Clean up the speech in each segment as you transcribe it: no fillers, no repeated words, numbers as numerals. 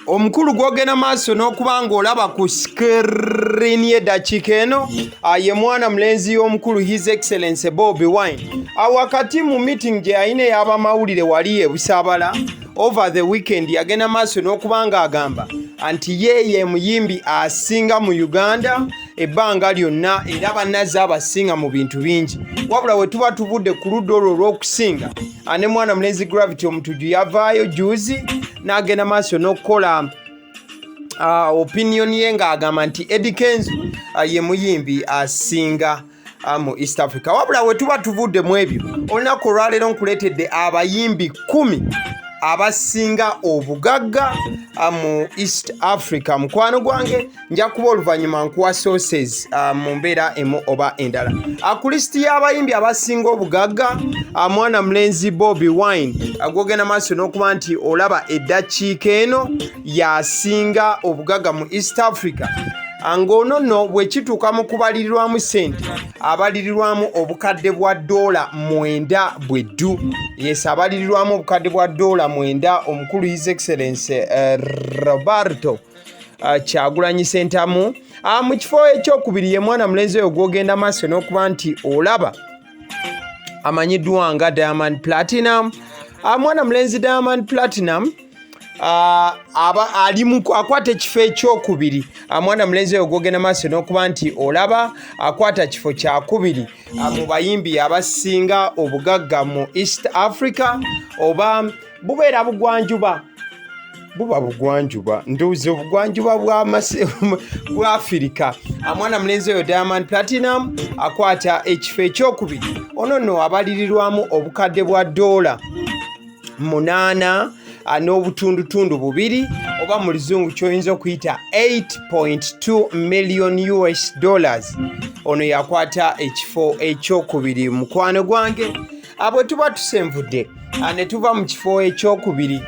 Omukulu gw'ogenda maaso n'okuba ng'olaba ku sikirini y'eddakiika eno ye mwana mulenzi y'omukulu His Excellency Bobi Wine. Wakati mu meeting gye yalina ey'abamawulire wali e Busaabala over the weekend, yagenda maaso n'okuba ng'agamba nti ye ye muyimbi asinga mu Uganda ebbanga lyonna era bannazze abasinga mu bintu bingi. Wabula we tuba tuvudde ku ludda olwo olw'okusinga, ne mwana mulenzi Gravity Omutujju yavaayo juzi n'agenda maaso n'okukola opinion ye ng'agamba nti Eddy Kenzo ye muyimbi asinga mu East Africa. Wabula we tuba tuvudde mu ebyo, olunaku olwaleero nkuleetedde abayimbi 10 abasinga obugagga mu East Africa. Mukwano gwange, nja kuba oluvannyuma nkuwa sources mu mbeera emu oba endala. Ku lisiti y'abayimbi abasinga obugagga, mwana mulenzi Bobi Wine gwogenda maaso n'okuba nti olaba eddakiika eno yasinga obugagga mu East Africa, ng'ono nno bwe kituuka mu kubalirirwamu ssente abalirirwamu obukadde bwa $9 bweddu. Yes, abalirirwamu obukadde bwa $9 omukulu His Excellence Roberto Kyagulanyi Sentamu. Mu kifo ekyokubiri ye mwana mulenzi oyo gwogenda maaso n'okuba nti olaba amanyiddwa nga Diamond Platinum. Mwana mulenzi Diamond Platinum aba ali akwata ekifo ekyokubiri. Mwana mulenzi oyo gwogenda maaso n'okuba nti olaba akwata kifo kyakubiri mu bayimbi abasinga obugagga mu East Africa, oba bubeera bugwanjuba, buba bugwanjuba, ndowooza obugwanjuba bwa Afirika. Mwana mulenzi oyo Diamond Platinum akwata ekifo ekyokubiri. Ono nno abalirirwamu obukadde bwa $8 n'obutundutundu 2, oba mu Luzungu ky'oyinza okuyita 8.2 million US dollars. Ono yakwata ekifo ekyokubiri, mukwano gwange. Bwe tuba tusenvudde ne tuva mu kifo ekyokubiri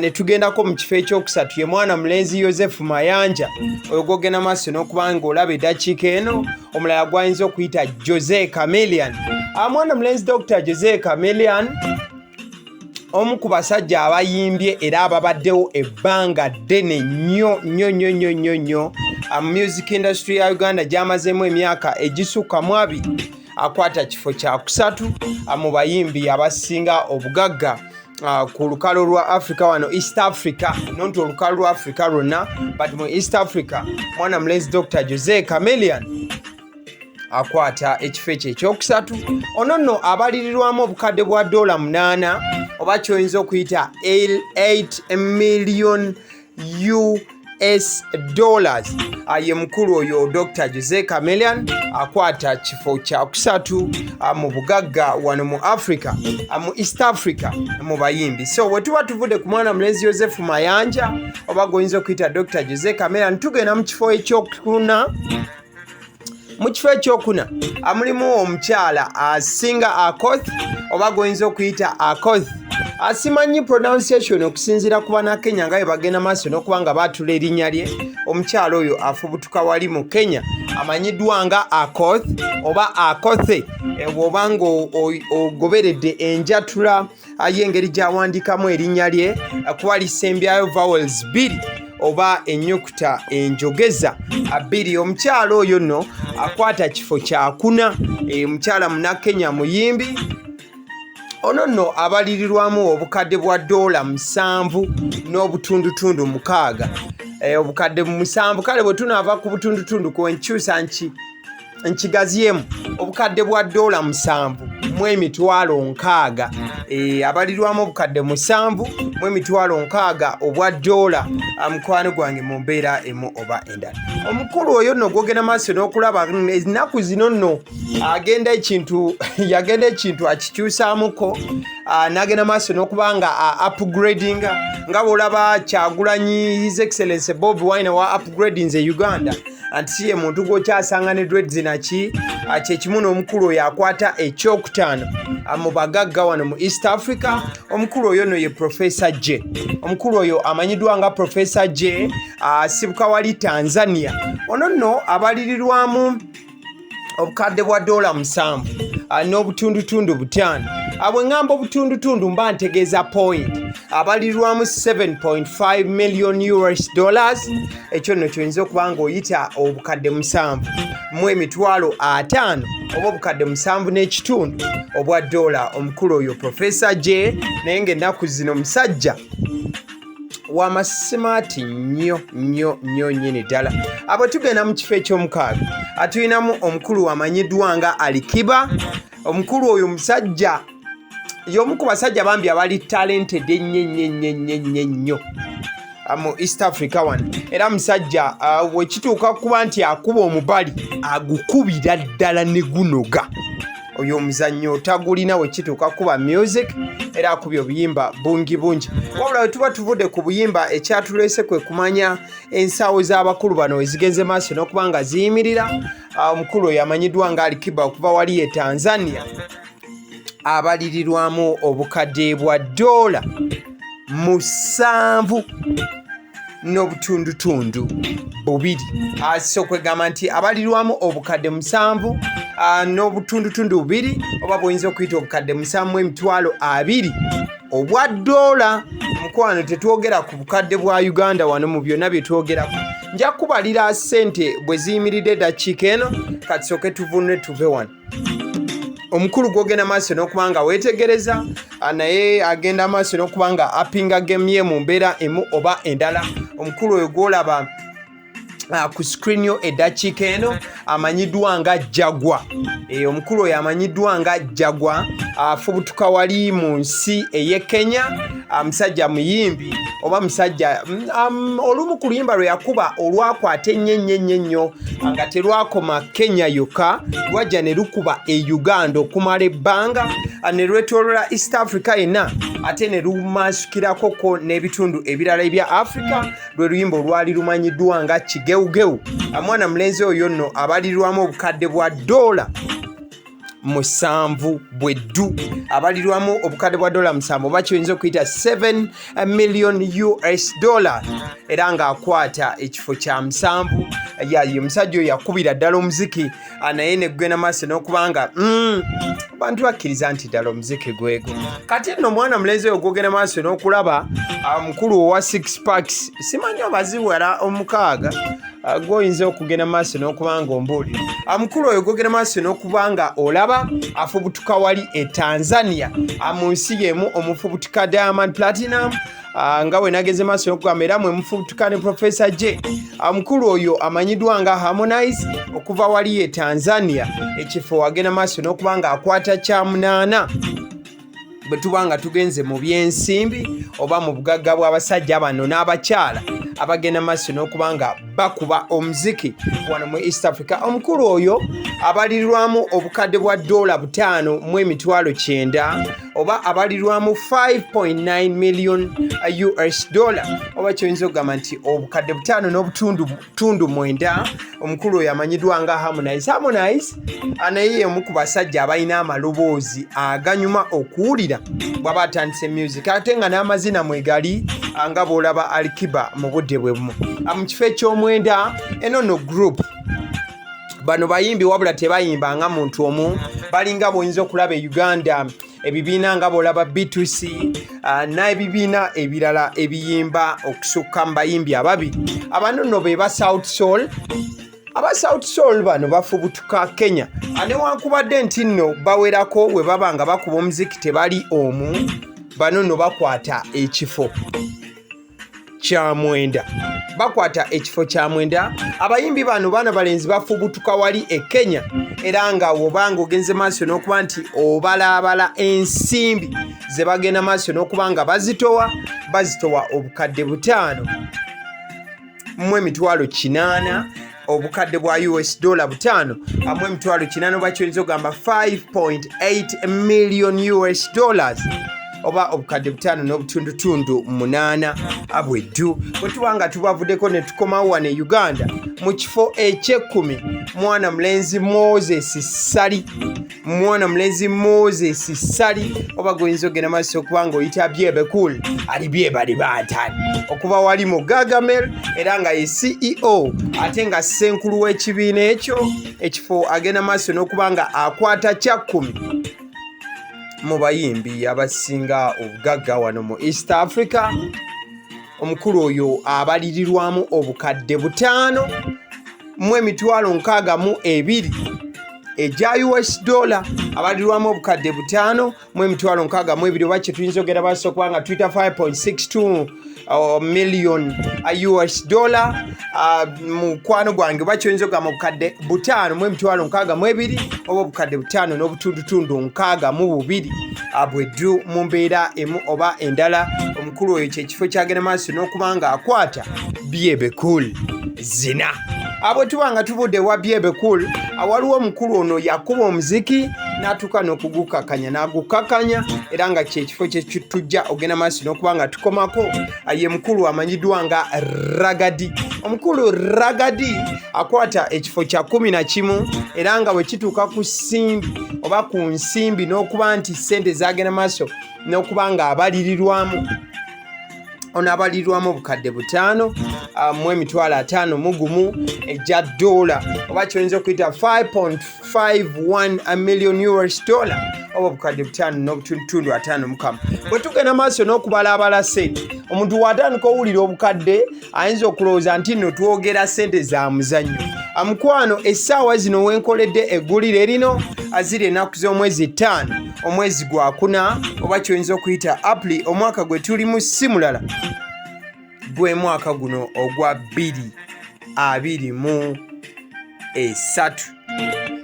ne tugendako mu kifo ekyokusatu, ye mwana mulenzi Yosefu Mayanja oyo gwogenda maaso n'okuba ng'olaba eddakiika eno, omulala gwayinza okuyita Jose Chameleone. Mwana mulenzi Dr Jose Chameleone, omu ku basajja abayimbye era ababaddewo ebbanga ddene nnyo nnyo nnyo nnyo nnyo nnyo mu music industry ya Uganda gy'amazeemu emyaka egisukka mu 20, akwata kifo kyakusatu mu bayimbi abasinga obugagga ku lukalo lwa Africa wano East Africa, not olukalo lwa Africa lwonna, but mu East Africa mwana mulenzi Dr Jose Chameleone akwata ekifo ekyo ekyokusatu. Ono nno abalirirwamu obukadde bwa $8, oba kyoyinza okuyita 8 million US dollars. Ye mukulu oyo Dr Jose Chameleone akwata kifo kyakusatu mu bugagga wano mu Africa, mu East Africa, mu bayimbi. So bwe tuba tuvudde ku mwana mulenzi Yosefu Mayanja, oba gwoyinza okuyita Dr Jose Chameleone, tugenda mu kifo ekyokuna. Mu kifo ekyokuna mulimu omukyala asinga Akoth, oba gwoyinza okuyita Akoth. Asimanyi pronunciation okusinziira ku Bannakenya nga bwe bagenda maaso n'okuba nga baatula erinnya lye. Omukyala oyo afubutuka wali mu Kenya, amanyiddwa nga Akoth oba Akothe, bw'oba nga ogoberedde enjatula y'engeri gy'awandiikamu erinnya lye, kuba lisembyayo vowels bbiri oba ennyukuta enjogeza bbiri. Omukyala oyo nno akwata kifo kyakuna. Omukyala Munnakenya muyimbi. Ono nno abalirirwamu obukadde bwa $7 n'obutundutundu 6, obukadde 7. Kale bwe tunaava ku butundutundu kwenkyusa nki nkigazyemu, obukadde bwa $7 mu emitwalo 60. Abalirwamu obukadde 7 mu emitwalo 60 obwa doola, mukwano gwange, mu mbeera emu oba endala. Omukulu oyo nno gwogenda maaso n'okulaba ennaku zino nno agenda ekintu, yagenda ekintu akikyusaamuko, n'agenda maaso n'okuba nga upgradinga, nga bw'olaba Kyagulanyi His Excellence Bobi Wine wa upgradinze Uganda, anti si ye muntu gw'okyasanga ne dreads naki. Kyekimu n'omukulu oyo akwata ekyokutaano mu bagagga wano mu East Africa. Omukulu oyo nno ye Professor J. Omukulu oyo amanyiddwa nga Professor J, asibuka wali Tanzania. Ono nno abalirirwamu obukadde bwa $7 n'obutundutundu 5. Bwe ŋŋamba obutundutundu mba ntegeeza point. Abalirwamu 7.5 million US dollars, ekyo nno kyoyinza okuba ng'oyita obukadde 7 mu emitwalo 50 oba obukadde 7.5 obwa dola. Omukulu oyo Professor J, naye ng'ennaku zino musajja wamasimaati nnyo nnyo nnyo nnyini ddala. Abo tugenda mu kifo ekyomukaaga, atulinamu omukulu amanyiddwa nga Alikiba. Omukulu oyo musajja y'omu ku basajja bambi abali talented ennyo ennyo ennyo ennyo ennyo ennyo mu East Africa wano, era musajja wekituuka kuba nti akuba omubali, agukubira ddala ne gunoga. Oyo omuzannyo tagulina wekituuka kuba music, era akubye obuyimba bungi bungi. Wabula we tuba tuvudde ku buyimba, ekyatuleese kwe kumanya ensawo z'abakulu bano ezigenze maaso n'okuba nga ziyimirira. Omukulu oyo amanyiddwa nga Alikiba okuva wali e Tanzania abalirirwamu obukadde bwa dola 7.2. So kwegamba nti abalirwamu obukadde 7.2 oba bwoyinza okuyita obukadde 7 mu emitwalo 20 obwa dola. Mukwano, tetwogera ku bukadde bwa Uganda wano. Mu byonna bye twogerako, nja kubalira ssente bwe ziyimiridde eddakiika eno. Katusooke tuvunule, tuve wano. Omukulu gwogenda maaso n'okuba nga weetegereza, naye agenda maaso n'okuba nga apinga game ye mu mbeera emu oba endala. Omukulu oyo gwolaba ku screen yo eddakiika eno amanyiddwa nga Jagwa. Omukulu oyo amanyiddwa nga Jagwa afubutuka wali mu nsi ey'e Kenya. Musajja muyimbi oba musajja olumu ku luyimba lwe yakuba olwakwata ennyo ennyo ennyo ennyo, nga terwakoma Kenya yokka, lwajja ne lukuba e Uganda okumala ebbanga, ne lwetoolola East Africa yenna, ate ne lumansukirako n'ebitundu ebirala ebya Africa, lwe luyimba olwali lumanyiddwa nga Kigeugeu. Mwana mulenzi oyo nno abalirwamu obukadde bwa dola 7 bweddu, abalirwamu obukadde bwa dola 7 oba kyoyinza okuyita 7 million US dollar, era ng'akwata ekifo kya 7. Ye omusajja oyo yakubira ddala omuziki, naye negugenda maaso n'okubanga abantu bakkiriza nti ddala omuziki gwego. Kati nno omwana mulenzi oyo gwogenda maaso n'okulaba, mukulu owa six packs, simanyi obaziwera 6, gwoyinza okugenda maaso n'okuba nga ombuulira. Mukulu oyo gwogenda maaso n'okuba nga olaba afubutuka wali e Tanzania, mu nsi yemu omufubutuka Diamond Platinum, nga bwe nageze maaso n'okugamba, era mwe mufubutuka ne Professor J. Mukulu oyo amanyiddwa nga Harmonize okuva wali e Tanzania, ekifo wagenda maaso n'okuba nga akwata kya 8 bwe tuba nga tugenze mu byensimbi oba mu bugagga bw'abasajja bano n'abakyala abagenda maaso n'okuba nga bakuba omuziki wano mu East Africa. Omukulu oyo abalirwamu obukadde bwa dola 5 mu emitwalo 9 oba abalirwamu 5.9 million US dollar, oba kyoyinza okugamba nti obukadde 5.9. Omukulu oyo amanyiddwa nga Harmonize. Harmonize naye y'omu ku basajja abalina amaloboozi aganyuma okuwulira bw'aba atandise music, ate nga n'amazina mwegali, nga bw'olaba Alikiba mu budde bwe bumu. Mu kifo ekyomwenda, eno no group bano bayimbi, wabula tebayimba nga muntu omu, balinga bw'oyinza okulaba e Uganda ebibiina nga bw'olaba B2C n'ebibiina ebirala ebiyimba okusukka mu bayimbi ababiri. Abano nno be ba Sauti Sol. Aba Sauti Sol bano bafubutuka Kenya, newankubadde nti nno bawerako bwe baba nga bakuba omuziki tebali omu. Bano nno bakwata ekifo kya 9, bakwata ekifo kya 9. Abayimbi bano baana balenzi bafubutuka wali e Kenya, era nga wobanga ogenze maaso n'okuba nti obalaabala ensimbi ze bagenda maaso n'okuba nga bazitowa, bazitowa obukadde 5 mu emitwalo 8, obukadde bwa US dollar 5 mu emitwalo 8, oba kyoyinza okugamba 5.8 million US dollars, oba obukadde 5.8 abweddu. Bwe tuba nga tubavuddeko ne tukomawo wano e Uganda, mu kifo ekyekumi, mwana mulenzi Moses Ssali. Mwana mulenzi Moses Ssali, oba gwoyinza okugenda maaso okuba nga oyita Bebe Cool, ali byebali bantani okuva wali mu Gagamel, era nga ye CEO ate nga ssenkulu w'ekibiina ekyo. Ekifo agenda maaso n'okuba nga akwata kyakkumi. mu bayimbi abasinga obugagga wano mu East Africa. Omukulu oyo abalirirwamu obukadde 5,062 egya US dollar, abalirwamu obukadde 5,062, oba kyetuyinza ogenda baso okuba nga Twitter 5.62 million US dollar. Mukwano gwange, oba kyoyinza ogamba obukadde 5,062 oba obukadde 5.62 bweddu mu mbeera emu oba endala. Omukulu oyo kyekifo kyagenda maaso n'okuba nga akwata Bebe Cool zina. Bwe tuba nga tuvudde wa Bebe Cool, waliwo omukulu ono yakuba omuziki n'atuuka n'okugukakanya n'agukakanya, era nga kyekifo kyetujja ogenda maaso n'okuba nga tukomako. Ye mukulu amanyiddwa nga Ragga Dee. Omukulu Ragga Dee akwata ekifo kya 11, era nga bwe kituuka ku simbi oba ku nsimbi n'okuba nti ssente zagenda maaso n'okuba nga abalirirwamu, ono abalirirwamu obukadde 5,051 egya dola, oba kyoyinza okuyita 5.51 million US dollar, oba obukadde 5.5 mukamu. Bwe tugenda maaso n'okubalaabala ssente, omuntu bw'atandika owulira obukadde ayinza okulowooza nti nno twogera ssente za muzannyo. Mukwano, essaawa zino wenkoledde eggulire lino aziri ennaku z'omwezi 5, omwezi gwakuna, oba kyoyinza okuyita April, omwaka gwe tulimu si mulala gwe mwaka guno ogwa 2023.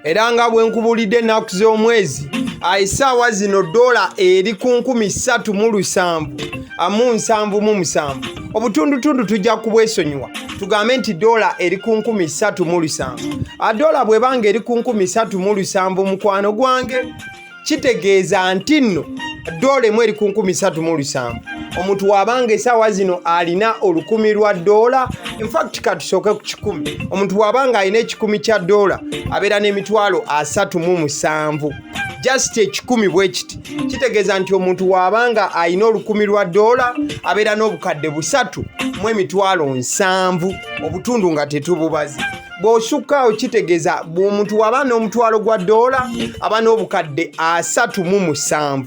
Era nga bwe nkubulidde ennaku z'omwezi, essaawa zino dola eri ku 3777. Obutundutundu tujja kubwesonyiwa, tugambe nti dola eri ku 3700. Dola bw'ebanga eri ku 3700, mukwano gwange, kitegeeza nti nno dola emu eri ku 3700. Omuntu wabanga essaawa zino alina 1,000 lwa dola, infact katusooke ku 100, omuntu wabanga alina 100 kya dola abeera n'emitwalo 37, just 100 bwe kiti. Kitegeeza nti omuntu wabanga alina 1,000 lwa dola abeera n'obukadde 3,070,000, obutundu nga tetububazi. Bw'osukkaawo kitegeeza bw'omuntu waba n'omutwalo gwa dola aba n'obukadde 37,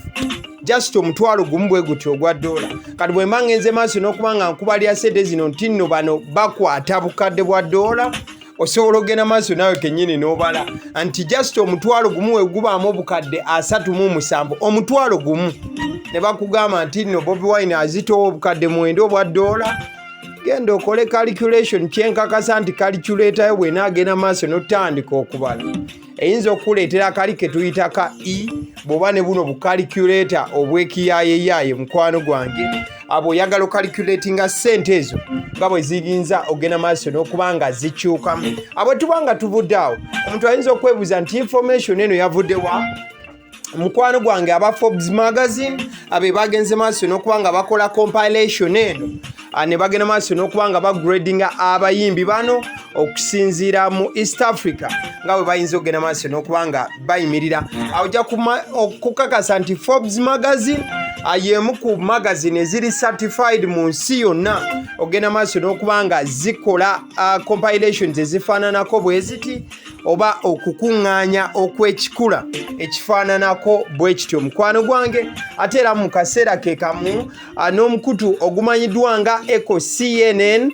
just omutwalo gumu bwe gutyo ogwa dola. Kati bwe mba ngenze maaso n'okuba nga nkubalya sente zino nti nno bano bakwata bukadde bwa dola, osobola ogenda maaso naawe kennyini n'obala nti just omutwalo gumu we gubaamu obukadde 37, omutwalo gumu, ne bakugamba nti nno Bobi Wine azitowa obukadde 9 obwa dola. Genda okole calculation. Kyenkakasa nti calculator yo bw'enaagenda maaso n'otandika okubala eyinza okukuleetera akali ke tuyita ka e, bw'oba ne buno bucalculator obw'ekiyaayeyaye. Mukwano gwange, abo oyagala ocalculatinga ssente ezo nga bwe ziyinza ogenda maaso n'okuba nga zikyukamu. Abo tuba nga tuvudde awo, omuntu ayinza okwebuuza nti information eno yavudde wa? Mukwano gwange, aba Forbes magazine abe bagenze maaso n'okuba nga bakola compilation eno, ne bagenda maaso n'okuba nga bagradinga abayimbi bano okusinziira mu East Africa nga bwe bayinza okugenda maaso n'okuba nga bayimirira. Ojja okukakasa nti Forbes magazine y'emu ku magazine eziri certified mu nsi yonna ogenda maaso n'okuba nga zikola compilations ezifaananako bwe ziti oba okukuŋŋaanya okw'ekikula ekifaananako bwe kityo, mukwano gwange. Ate era mu kaseera ke kamu, n'omukutu ogumanyiddwa nga Eco CNN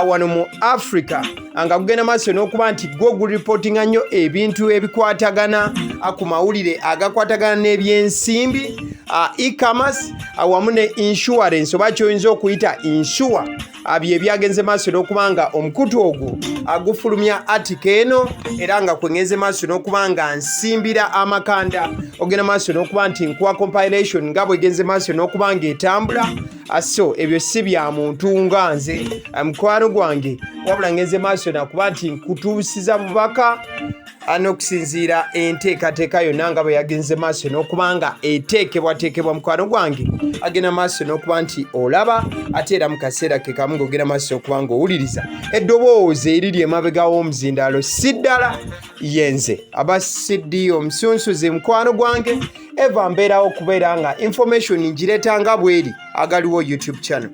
wano mu Africa, nga gugenda maaso n'okuba nti gwo guripootinga nnyo ebintu ebikwatagana ku mawulire agakwatagana n'ebyensimbi, e-commerce, wamu ne insurance, oba kyoyinza okuyita insure, bye byagenze maaso n'okuba nga omukutu ogwo gufulumya article eno, era nga kwengenze maaso n'okuba nga nsimbira amakanda ogenda maaso n'okuba nti nkuwa compilation nga bwegenze maaso n'okuba nga etambula. So ebyo si bya muntu nga nze, mukwano gwange, wabula ngenze maaso nakuba nti nkutuusiza bubaka n'okusinziira enteekateeka yonna nga bwe yagenze maaso n'okuba nga eteekebwateekebwa. Mukwano gwange, agenda maaso n'okuba nti olaba, ate era mu kaseera ke kamu ng'ogenda maaso okuba ng'owuliriza eddoboozi eriri emabega w'omuzindaalo, si ddala yenze aba CD omusunsuzi. Mukwano gwange, eva mbeerawo okubeera nga information ngireeta nga bweri. Agaliwo YouTube channel.